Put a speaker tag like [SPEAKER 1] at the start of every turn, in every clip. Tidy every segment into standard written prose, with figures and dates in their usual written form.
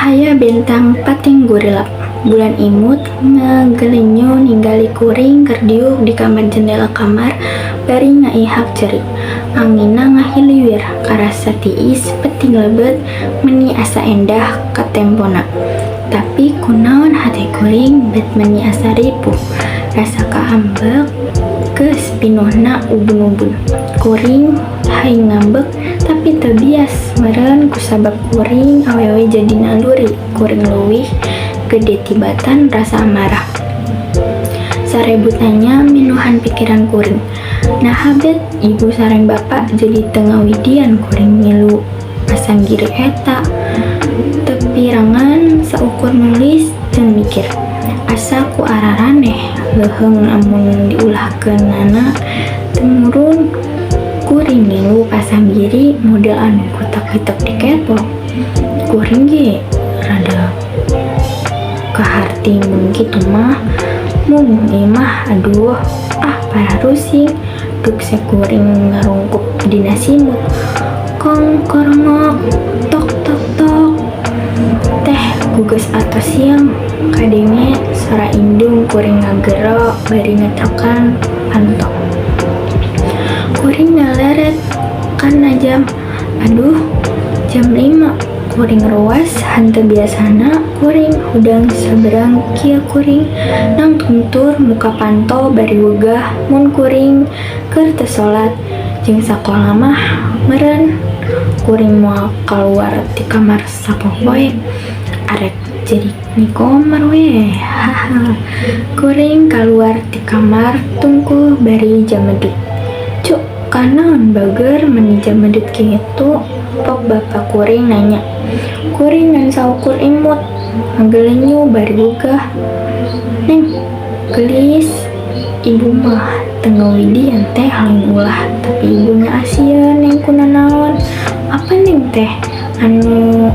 [SPEAKER 1] Cahaya bentang pating gurilap. Bulan imut ngagelenyo ninggali kuring keur diuk di kamar jendela kamar bari ngaihak cerik. Anginna ngahiliwir karasa tiis peuting lebet meuni asa endah katempona. Tapi kunaon hate kuring bet meuni asa ripuh. Rasa kaambek geus pinuhna ubun-ubun. Kuring hayang ngambek tapi teu bias meureun kusabab kuring awewe jadi naluri kuring leuwih gede tibatan rasa amarah. Sarebu tanya minuhan pikiran kuring. Naha bet ibu sareng bapa jadi teu ngawidian kuring ngilu pasanggiri eta? Teu pirangan saukur nulis jeung mikir. Asa ku araraneh leuheung lamun diulahkeunana temurun kuring ngilu pasanggiri model anu kutak-kitek di catwalk. Kuring ge rada kaharti mun kitu mah. Mung ieu mah, aduh ah, pararusing. Duk kuring ngarungkup dina simut. Kong korongok, tok tok tok. Teh geus atos siang. Kadenge sora indung kuring ngagero bari ngetokan panto. Kuring ngaleret kana jam. Aduh, jam 5. Kuring ruas henteu biasana kuring hudang saberang kieu. Kuring nangtung tur muka panto bari wegah mun kuring keur teu salat jeung sakola mah meureun kuring moal kaluar ti kamar sapopoe. Arek jadi Nyi Komar we, haha. Kuring kaluar ti kamar tungkul bari jamedut. "Cuk, kanaon bager meuni jamedut kitu?" pok bapa kuring nanya. Kuring ngan saukur imut, ngagelenyu bari wegah. "Neng, geulis, ibu mah teu ngawidian teh lain ulah, tapi ibu nya asieun neng kunanaon. Apa neng teh anu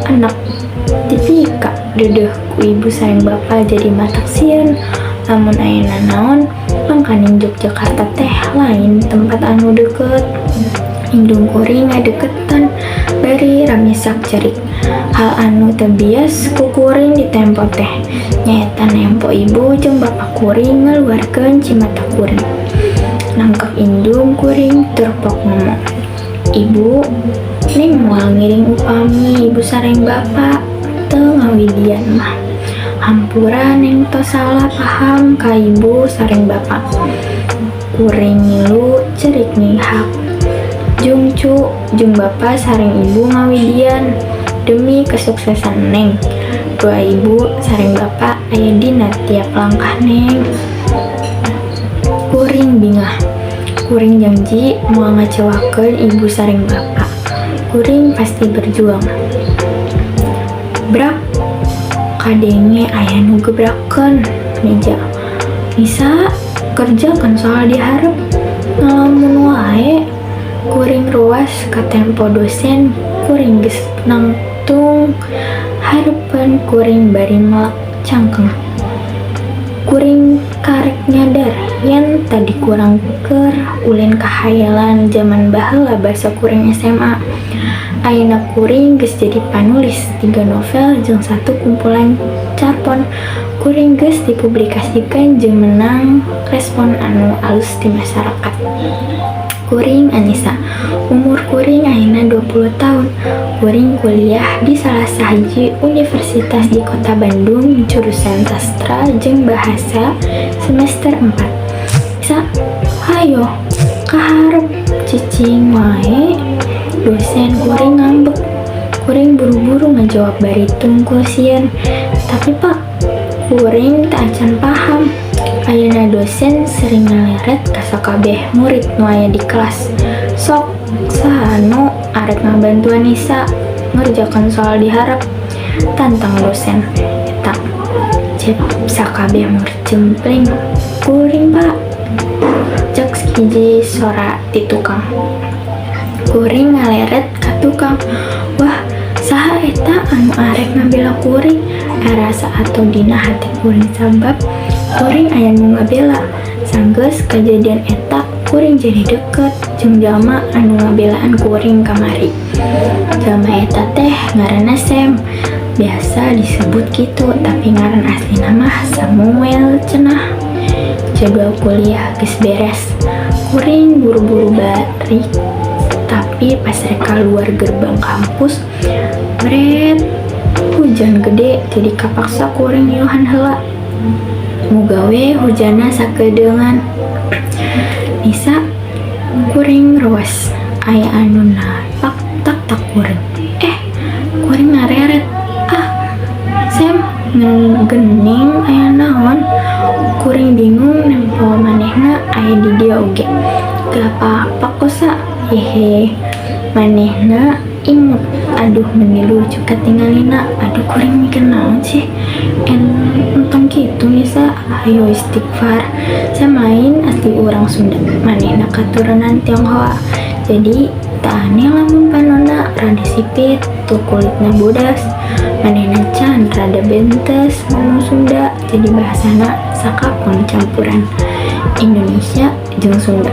[SPEAKER 1] anak dipika deudeuh ku ibu sareng bapa jadi matak sieun lamun aya nanaon? Mangkaning Yogyakarta teh lain tempat anu deukeut." Indung kuring ngadeukeutan bari ramisak cerik. Hal anu teu bias ku kuring ditempo teh nyaeta nempo ibu jeung bapa kuring ngaluarkeun cimata kuring. Nangkep indung kuring tur pok ngomong, "Ibu, Neng moal ngiring upami ibu sareng bapa teu ngawidian mah. Hampura, Neng tos salah paham ka ibu sareng bapa." Kuring ngilu cerik ngihak. "Jung cu, jung bapa sareng ibu ngawidian demi kesuksesan Neng. Doa ibu sareng bapa aya dina tiap langkah Neng." Kuring bingah. Kuring janji moal ngecewakeun ibu sareng bapa. Kuring pasti berjuang. Brak, kadenge aya nu gebrakeun meja. "Nisa, kerjakan soal di hareup, ngalamun wae." Kuring ruas katempo dosen kuring geus nangtung hareupeun kuring bari melak cangkeng. Kuring karek nyadar yen tadi kurang keur ulin ka hayalan jaman baheula basa kuring SMA. Ayeuna kuring geus jadi panulis tiga novel jeung satu kumpulan carpon. Kuring geus dipublikasikeun jeung menang respon anu alus ti masyarakat. Kuring Anisa. Umur kuring ayeuna 20 tahun. Kuring kuliah di salah sahiji universitas di kota Bandung, jurusan sastra jeung bahasa semester 4. "Sa, hayo ka hareup, cicing wae," dosen kuring ngambek. Kuring buru-buru ngajawab bari tungkul sieun. "Tapi Pak, kuring teu acan paham." Ayeuna dosen sering ngaleret ka sakabeh murid nu aya di kelas. "Sok, saha nu arek ngabantuan Nisa ngerjakeun soal di hareup?" tantang dosen eta. Cep sakabeh murid jempling. "Kuring, Pak," cek hiji sora ti tukang. Kuring ngaleret ka tukang. "Wah, saha eta anu arek ngabela kuring?" rasa atuh dina hate kuring sabab kuring aya nu ngabela. Sanggeus kajadian eta Kuring jadi deket jeung jalma anu ngabelaan kuring kamari. Jalma eta teh ngaranna Sam. Biasa disebut gitu, tapi ngaran aslina mah Samuel cenah. Jadwal kuliah geus beres. Kuring buru-buru balik, tapi pas rek keluar gerbang kampus, bret, hujan gede, jadi kapaksa kuring ngiyuhan heula. Muga we hujanna sakedeungan. Nisa, kuring ruas, aya anu napak tak tak kuring. Eh, kuring ngareret. Ah, Sam, gening aya naon? Kuring bingung nempo manehna aya di dieu oge. Teu apa-apa kok, Sa. Hehe. Manehna imut. Aduh, meni lucu katingalina. Aduh, kuring mikir naon sih? Entong kitu, Nisa, hayo istighfar. Sam lain asli urang Sunda. Manehna katurunan Tionghoa. Jadi teu aneh lamun panonna rada sipit, tuh kulitna bodas. Manehna can rada bentes ngomong Sunda, jadi bahasana sakapon campuran Indonesia jeung Sunda.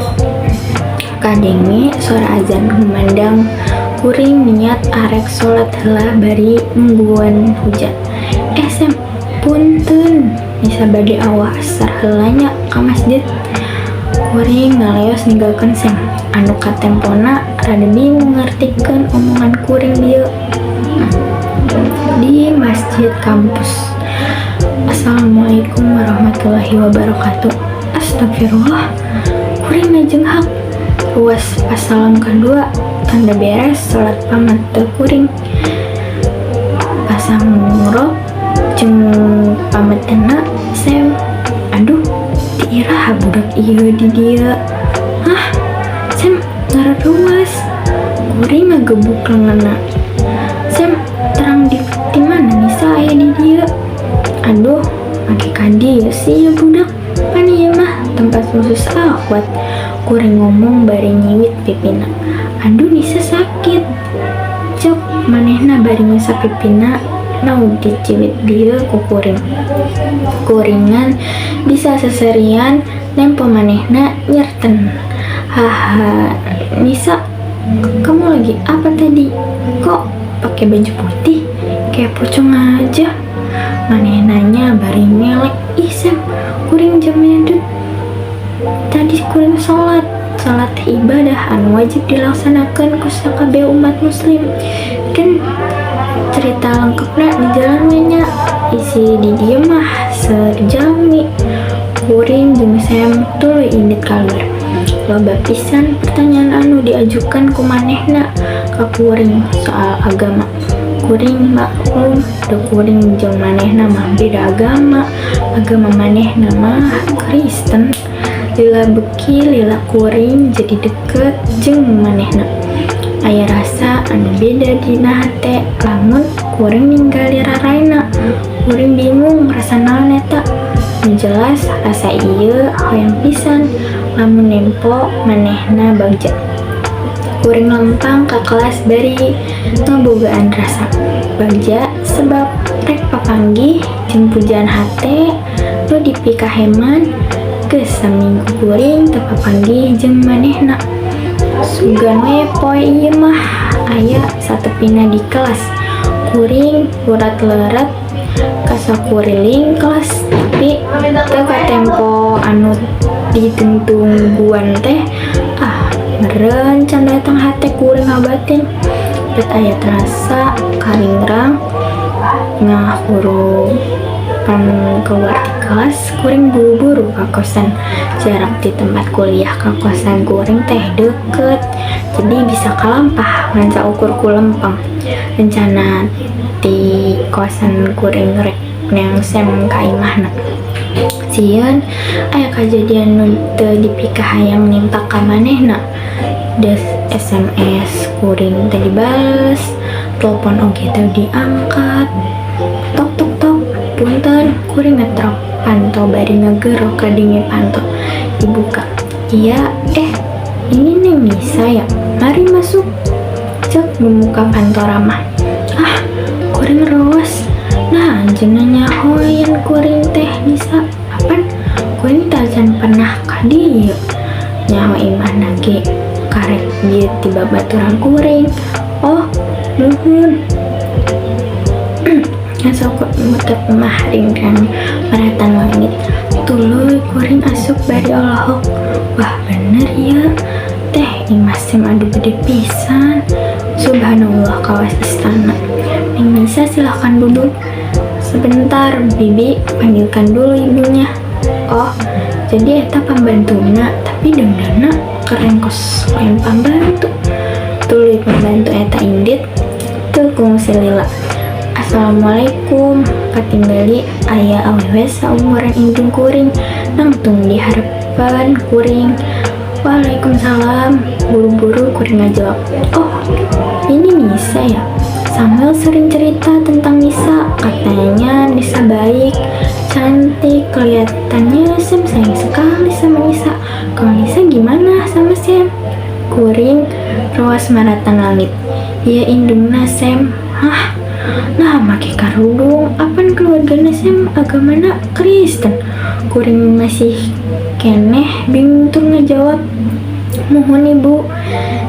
[SPEAKER 1] Kadenge sora azan ngumandang, kuring niat arek salat heula bari nungguan hujan. Eh, Sam, punten, Nisa bade awah asar heula nya ka masjid. Kuring ngaleos ninggalkeun Sam anu katempona rada bingung ngartikeun omongan kuring dieu. Di masjid kampus. Assalamualaikum warahmatullahi wabarakatuh. Astagfirullah. Kuring ngajenghak. Ruas pas salam kedua, tanda beres salat pamit kuring. Pasang jeung pametna Sam. Aduh, ti iraha budak ieu di dieu? Hah? Sam ngaruas. Kuring ngagebuk lenganna. Sam, terang di mana Nisa aya di dieu? Aduh, make ka dieu sih ya budak. Pan ieu mah tempat khusus akhwat. Kuring ngomong bari nyiwit pipina. Aduh, Nisa sakit. Cek manehna bari ngusap pipina nu diciwit dieu ku kuring. Kuringan bisa seserian nempo manehna nyerten. Haha, Nisa, kamu lagi apa tadi? Kok pakai baju putih? Kayak pocong aja. Manehna nanya bari ngelek. Ih, Sam, kuring jamnya. Tadi kuring sholat. Sholat ibadah anu wajib dilaksanakan ku sakabeh umat muslim. Kan cerita lengkapna di jalan we nya. Isi di dieu mah sejami. Kuring jeung Sam tuluy indit kaluar. Loba pisan pertanyaan anu diajukan ku manehna ka kuring soal agama. Kuring maklum, da kuring jeung manehna mah beda agama. Agama manehna mah Kristen. Lila beuki lila kuring jadi deket jeung manehna. Aya rasa anu beda dina hate lamun kuring ninggali raraina. Kuring bingung rasa naon eta. Nu jelas rasa ieu hoyong pisan lamun nempo manehna bagja. Kuring lempang ka kelas bari ngabogaan rasa bagja sebab rek papanggih jeung pujaan hate nu dipikaheman. Geus saminggu kuring teu papanggih jeung manehna. Sugan we poe ieu mah aya satepina di kelas. Kuring urat-leret ka sakuriling kelas, tapi teu katempo anu ditungguan teh. Ah, meureun can datang hate kuring ngabatin. Bet aya rasa karingrang ngahurupan keluar ti kelas, kuring buru-buru ka kosan. Jarak di tempat kuliah ka kosan kuring teh deket, jadi bisa kalampah ngan saukur ku lempeng. Rencana ti kosan kuring rek neang Sam ka imahna. Sieun aya kajadian nu teu dipikahayang nimpa ka manehna. Des SMS kuring teu dibales, telepon oge teu diangkat. Tok tok tok, punten, kuring ngetrok panto bari ngagero kadenge panto dibuka. Iya, eh, ini Neng Nisa ya? Mari masuk. Cek nu muka panto ramah. Ah, kuring ruas. Nah, anjeunna nyahoan kuring teh Nisa. Apan kuring tacan pernah ka dieu. Nyaho imah. Ieu ti babaturan kuring. Oh, nuhun. Ngasok muter mah ringkang maratan langit. Tuluy kuring asup bari olohok. Wah, bener ya. Teh, imah Sem aduh gede pisan. Subhanallah, kawas istana. Neng Nisa, silahkan duduk. Sebentar, Bibi panggilkan dulu ibunya. Oh, jadi eta pambantuna, tapi dangdana keren kos lain pambantu. Tuluy pembantu eta indit teu kungsi lila. Assalamualaikum, katinggali aya awewe saumuran indung kuring nangtung di harapan kuring. Waalaikumsalam, buru-buru kuring ngajawab. Oh, ini Nisa ya? Samuel sering cerita tentang Nisa, katanya Nisa baik, cantik, kelihatannya Sam sayang sekali sama Nisa. Kalau Nisa gimana sama Sam? Kuring ruas maratan langit. Iya, indungna Sam. Hah? Nah, make karudung, apan keluargana Sam agamana Kristen? Kuring masih keneh bingung tur ngejawab. Muhun, Ibu.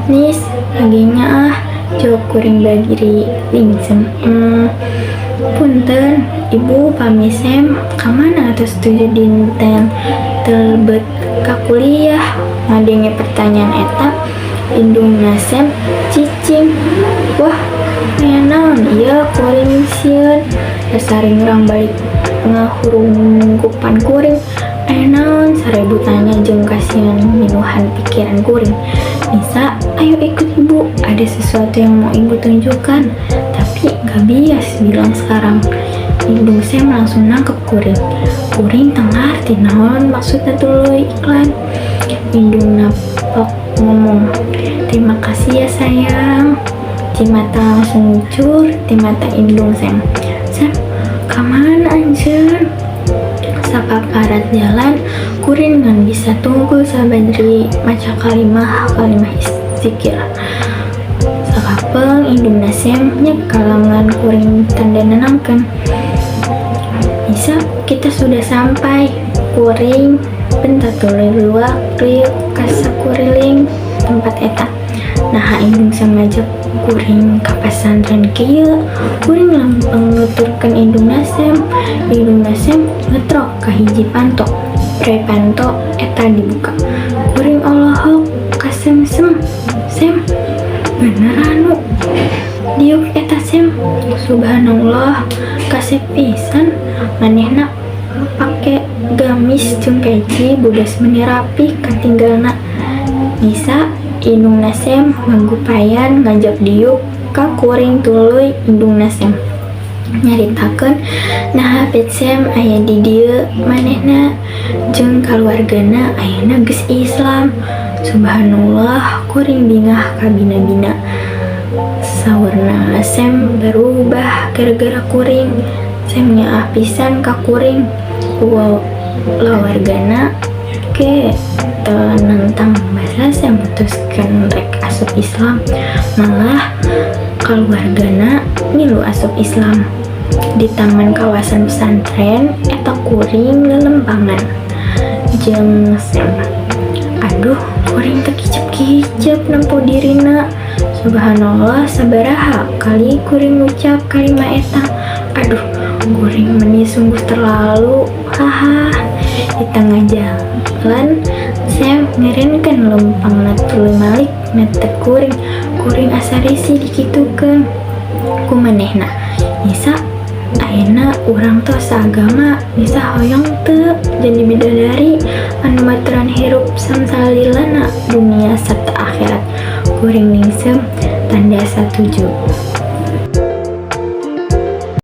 [SPEAKER 1] Nis, laginya ah, jawab kuring bari lingsem. Punten, Ibu, pami Sam kamana atos 7 dinten teu lebet ka kuliah? Ngadenge pertanyaan eta, indungna Sam cicing. Wah, aya naon ieu, kuring sieun. Asa ringrang balik ngahurungkupan kuring. Aya naon, sarebu tanya jeung kasieun minuhan pikiran kuring. Nisa, ayo ikut Ibu, ada sesuatu yang mau Ibu tunjukkan. Tapi gak bias bilang sekarang. Indung Sam langsung nangkep kuring. Kuring teu ngarti naon maksudnya tuluy iklan. Indung napok ngomong, "Terima kasih ya, sayang." Cimata langsung ngucur ti mata indung Sam. Sam, kamana anjeun? Sapaparat jalan kuring ngan bisa tungkul sabari maca kalimah kalimah zikir. Sakapeung indungna Sam nyekel lengan kuring tanda nenangkeun. Nisa, kita sudah sampai. Kuring bentar tuluy luak liuk ka sakuriling tempat eta. Nah, indung Sam ngajak kuring ka pasantren kieu? Kuring lempeng nuturkeun indungna Sam. Indungna Sam ngetrok ka hiji panto. Pre panto eta dibuka. Kuring olohok ka Sam. Sem, Sam, bener anu diuk eta Sam? Subhanallah, kasep pisan manehna, pake gamis jeung peci bodas, meni rapi katinggalna. Nisa, indungna Sam ngagupayan ngajak diuk ka kuring. Tuluy indungna Sam nyaritakeun naha bet Sam aya di dieu, manehna jeung kaluargana ayeuna geus Islam. Subhanallah, kuring bingah kabina-bina. Saurna Sam berubah gara-gara kuring. Sam nyaah pisan ka kuring, kulawargana ge teu nentang basa Sam mutuskeun rek asup Islam, malah kaluargana milu asup Islam. Di taman kawasan pesantren eta kuring lelempangan jeung Sam. Aduh, kuring teu kicep-kicep nempo dirina. Subhanallah, sabaraha kali kuring ngucap kalima eta. Aduh, kuring meni sungguh terlalu. Haha. Di tengah jalan Sam ngerenkeun lempangna tuluy malik netep kuring. Kuring asa risih dikitukeun ku manehna. Nisa, ayeuna urang tos saagama. Nisa hoyong teu jadi bidadari anu maturan hirup samsalilana dunia serta akhirat? Kuring ningseum tanda satuju.